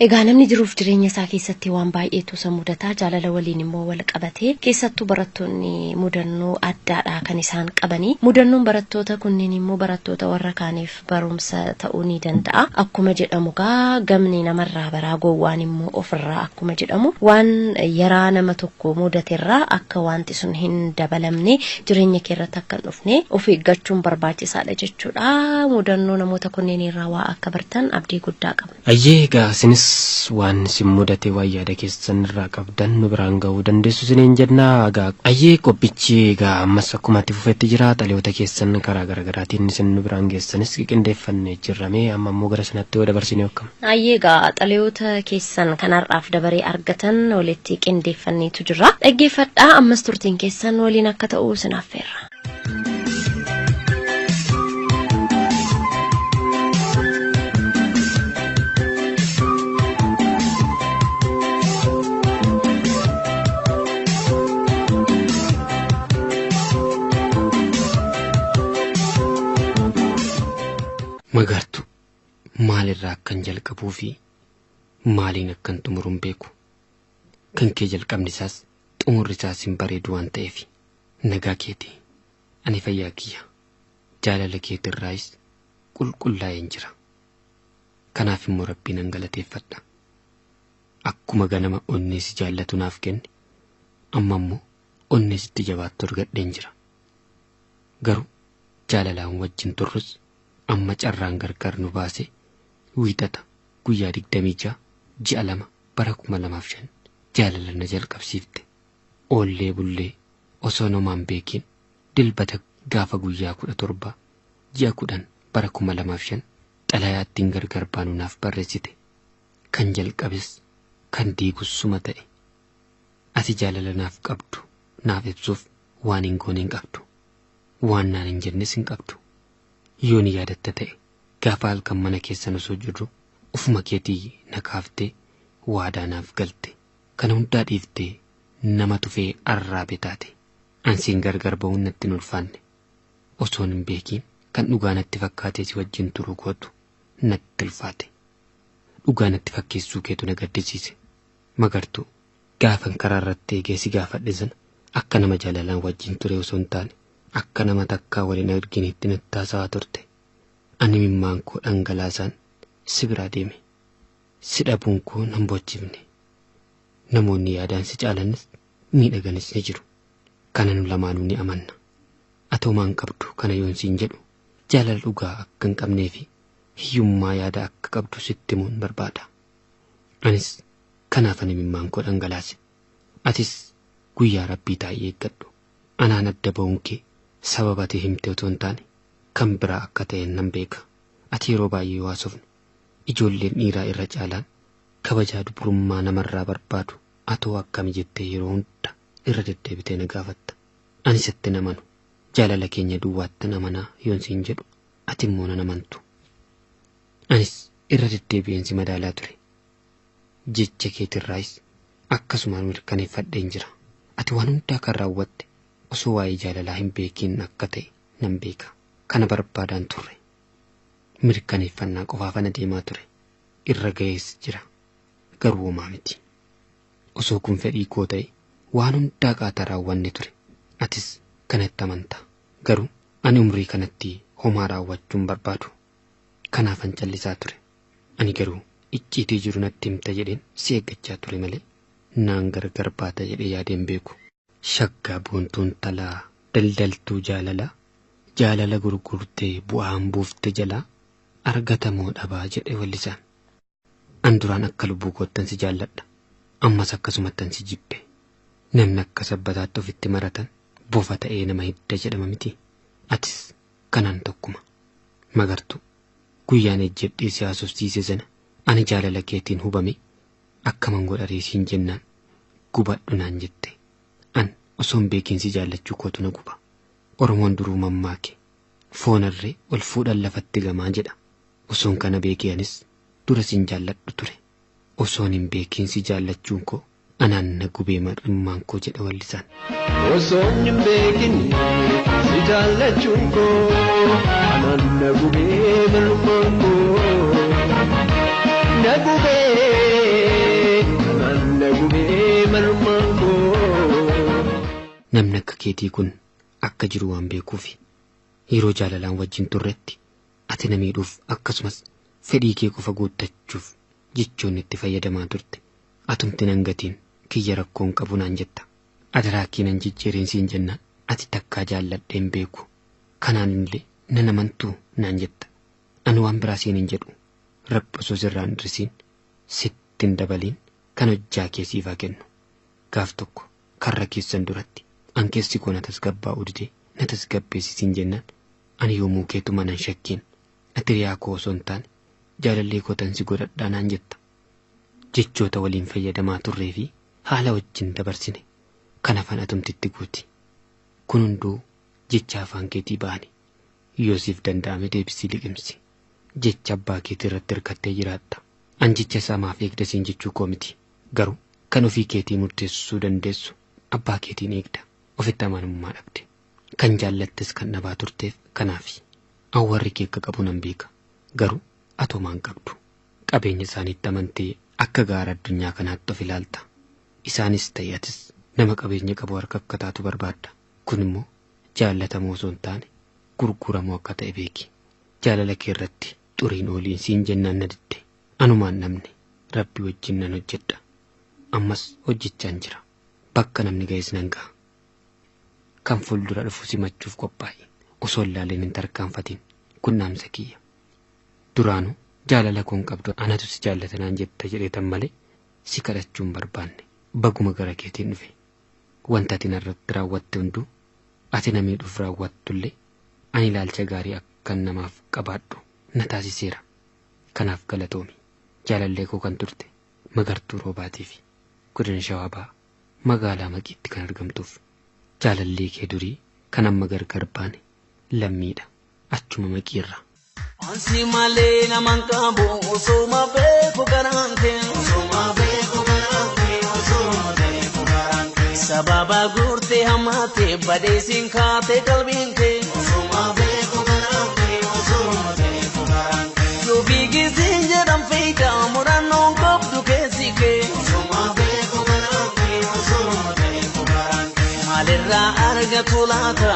Egaa namni jiruuf jireenya isaa keessatti waan baay'eetu isa mudataa jaalala waliin immoo wal qabatee keessattuu barattoonni mudannoo addaadha kan isaan qabanii mudannoon barattoota kunneen immoo barattoota warra kaaniif barumsa ta'uu ni danda'a akkuma jedhamu gaa gamni namarraa baraa gowwaan immoo ofirraa akkuma jedhamu waan yaraa nama tokko mudaterraa akka wanti sun hin dabalamne jireenya keerratti akka hin dhufne of eeggachuun barbaachisaadha jechuudha mudannoo namoota kunneen irraa waa akka bartan abdii guddaa qabna. Ayyee egaa isinis waan isin mudate waan yaada keessan irraa qabdan nu biraan ga'uu dandeessu isiniin jenna egaa ayyee qophichi egaa ammas akkuma itti fufetti jira xalayoota keessan karaa garaagaraatiin isin nu biraan geessanis qindeeffannee jirrame amma immoo gara sanatti yoo dabarsine akkam. Ayyee egaa xalayoota keessan kan har'aaf dabaree argatan walitti qindeeffanneetu jira. Dhaggeeffadhaa ammas turtiin keessan waliin akka ta'u isin affeerra. Magartu maalirraa akkan jalqabuu fi maaliin akkan xumuru hin beeku. Kan kee jalqabni isaas xumurri isaas hin bareedu waan ta'eef nagaa keeti. Ani fayyaa kiyya. Jaalala keetirraayis qulqullaa'een jira. Kanaaf immoo rabbii nan galateeffadha. Akkuma ganama onnee si jaallatu naaf kenne amma immoo onnee sitti jabaattu argadheen jira. Garuu jaalalaan wajjin turrus amma carraan gargar nu baase wiixata guyyaa 26 ji'a 2 bara 2005 jaalala na jalqabsiifte. Oollee bullee osoo namaan beekiin dilbata gaafa guyyaa 17 ji'a 10 bara 2005 xalayaa ittiin gargar baanu naaf barreessite. Kan jalqabes kan diigus suma ta'e. Ati jaalala naaf qabdu naaf ibsuuf waan hin goone hin qabdu. Waan naan hin jennes hin qabdu. Yoo ni yaadatta ta'e gaafa halkan mana keessan osoo jirru ufuma keetii na kaaftee waadaa naaf galte. Kana hundaa dhiiftee nama tufee arraabe taate. Ansiin gargar ba'uun natti hin ulfaanne. Osoon hin beekiin kan dhugaa natti fakkaatee si wajjin turuu kootu natti ulfaate. Dhugaa natti fakkeessuu keetu na gaddisiise. Magartuu gaafan karaa irratti eegee si gaafadhe sana akka nama jaalalaan wajjin ture osoo hin taane akka nama takkaa waliin arginitti natti haasawaa turte. Ani mimmaan koo dhangalaasaan si biraa deeme. Si dhabuun koo nan bochifne. Namoonni yaadaan si caalanis miidhaganis ni jiru. Kana nu lamaanuu ni amanna. Atoo maan qabdu kana yoon siin jedhu jaalala dhugaa akka hin qabnee fi hiyyummaa yaada akka qabdu sitti himuun barbaada. Anis kanaaf ani mimmaan koo dhangalaase. Atis guyyaa rabbii taa'ee eeggadhu. Anaan adda ba'uun kee sababa ati himte otoo hin taane kan biraa akka ta'e nan beeka. Ati yeroo baay'ee yoo haasofnu ijoolleen dhiiraa irra caalaan kabajaa dubrummaa namarraa barbaadu atoo akkami jettee yeroo hunda irra deddeebitee na gaafatta. Ani sitti hin amanu. Jaalala keenya duwwaatti nan amanaa yoon siin jedhu ati immoo nan amantu. Anis irra deddeebi'een si madaalaa ture. Jecha keetirraayis akkasumaan mirkaneeffadheen jira. Ati waan hundaa kan raawwatte osoo waa'ee jaalalaa hin beekiin akka ta'e nan beeka. Kana barbaadaan turre. Mirkaneeffannaa qofaaf ana deemaa ture. Irra ga'ees jira. Garuu homaa miti. Osoo kun fedhii koo ta'e waan hundaa qaataa raawwanne ture. Atis kanatti amanta. Garuu ani umrii kanatti homaa raawwachuun barbaadu. Kanaafan callisaa ture. Ani garuu icciitii jiru natti himta jedheen si eeggachaa ture malee naan gargar baata jedhee yaadeen beeku. Shaggaa boontuun talaa daldaltuu jaalalaa jaalala gurgurtee bu'aan buufte jalaa argatamoo dhabaa jedhe wallisaan. An duraan akka lubbuu koottan si jaalladha. Ammas akkasumattan si jibbe. Namni akka sabbataatti ofitti maratan bofa ta'ee nama hidda jedhama miti. Atis kanaan tokkuma. Magartuu guyyaan ejjedhee si haasofsiise sana ani jaalala keetiin hubame akkaman godha siin jennaan gubadhu naan jette. An osoo hin beekiin si jaallachuu kootu na guba. Oromoon duruu mammaake foonarree ol fuudhan lafatti gamaa jedha. Osoon kana beekee anis dura sin jaalladhu ture. Osoon hin beekiin si jaallachuun koo anaan na gubee mar'immaan koo jedha wallisaan. Osoon hin beekin si jaallachuun koo anaan keetii kun akka jiru waan beekuufi. Yeroo jaalalaan wajjin turretti ati na miidhuuf akkasumas fedhii kee qofa guuttachuuf jechoonni itti fayyadamaa turte. Atumti nan gatiin kiyya rakkoon qabu naan jetta. Adaraa kee nan jijjiiriin siin jennaan ati takkaa jaalladheen beeku. Kanaan illee nan amantuu naan jetta. Ani waan biraa siin hin jedhu. Rabbi osoo sirraan hir'isiin sitti hin dabaliin kan hojjaa kee siif haa kennu. Gaaf tokko karra keessan duratti an keessi koo na tasgabbaa'uu didee na tasgabbeessisiin jennaan ani yoomuu keetuma nan shakkiin ati riyaa koo osoo hin taane jaalallee koo tan si godhadhaa naan jetta. Jechoota waliin fayyadamaa turree fi haala wajjin dabarsine kan afaan atumtitti guuti. Kun hunduu jecha afaan keetii ba'ani. Yoo siif danda'ame deebisii liqimsi. Jecha abbaa keetii irratti hirkattee jiraatta. An jecha isaa maaf eegda siin jechuu koo miti. Garuu kan ofii keetii murteessuu dandeessu abbaa keetiin eegda. Ofitti amanamummaa dhabde. Kan jaallattes kan dhabaa turteef kanaafi. An warri kee akka qabu nan beeka. Garuu atomaan qabdu. Qabeenya isaaniitti amantee akka gaara addunyaa kanaatti of ilaalta. Isaanis ta'e atis nama qabeenya qabu harka akka taatu barbaadda. Kun immoo jaallatamoo osoo hin taane gurguramoo akka ta'e beeki. Jaalala kee irratti xuriin ooliin siin jennaan na didde. Anumaan namni rabbi wajjin nan hojjedha. Ammas hojjechaan jira. Bakka namni ga'es nan ga'a. Kan fuuldura dhufu simachuuf qophaa'e. Osoo ilaaleen hin tarkaanfatiin. Kun dhaamsa kiyya. Duraanuu jaalala koon qabdu anatu si jaallata naan jetta jedheetan malee si kadhachuu hin barbaanne. Baguma gara keetiin dhufe. Wanta ati narratti raawwatte hunduu ati na miidhuuf raawwattullee ani ilaalcha gaarii akkan namaaf qabaadhu na taasiseera. Kanaaf galatoomi. Jaalallee koo kan turte Magartuu Roobaatii fi godina Shawaa Bahaa magaalaa Maqiitti kan argamtuuf jaalallee kee durii kan amma gargar baane lammiidha. Achuma Maqiirra. Ansi malee naman qabu osuma beeku garaan kee. Osuma beeku garaan kee osuma beeku garaan kee. Sababa guurtee hammaatee badeesiin kaatee qalbiin kee. Osuma beeku garaan kee osuma beeku garaan kee. Yoo fiigisiin jedhan fiigaa murannoon qabdu keessi kee. Osuma beeku garaan kee osuma beeku garaan kee. Maalirraa argatu laata?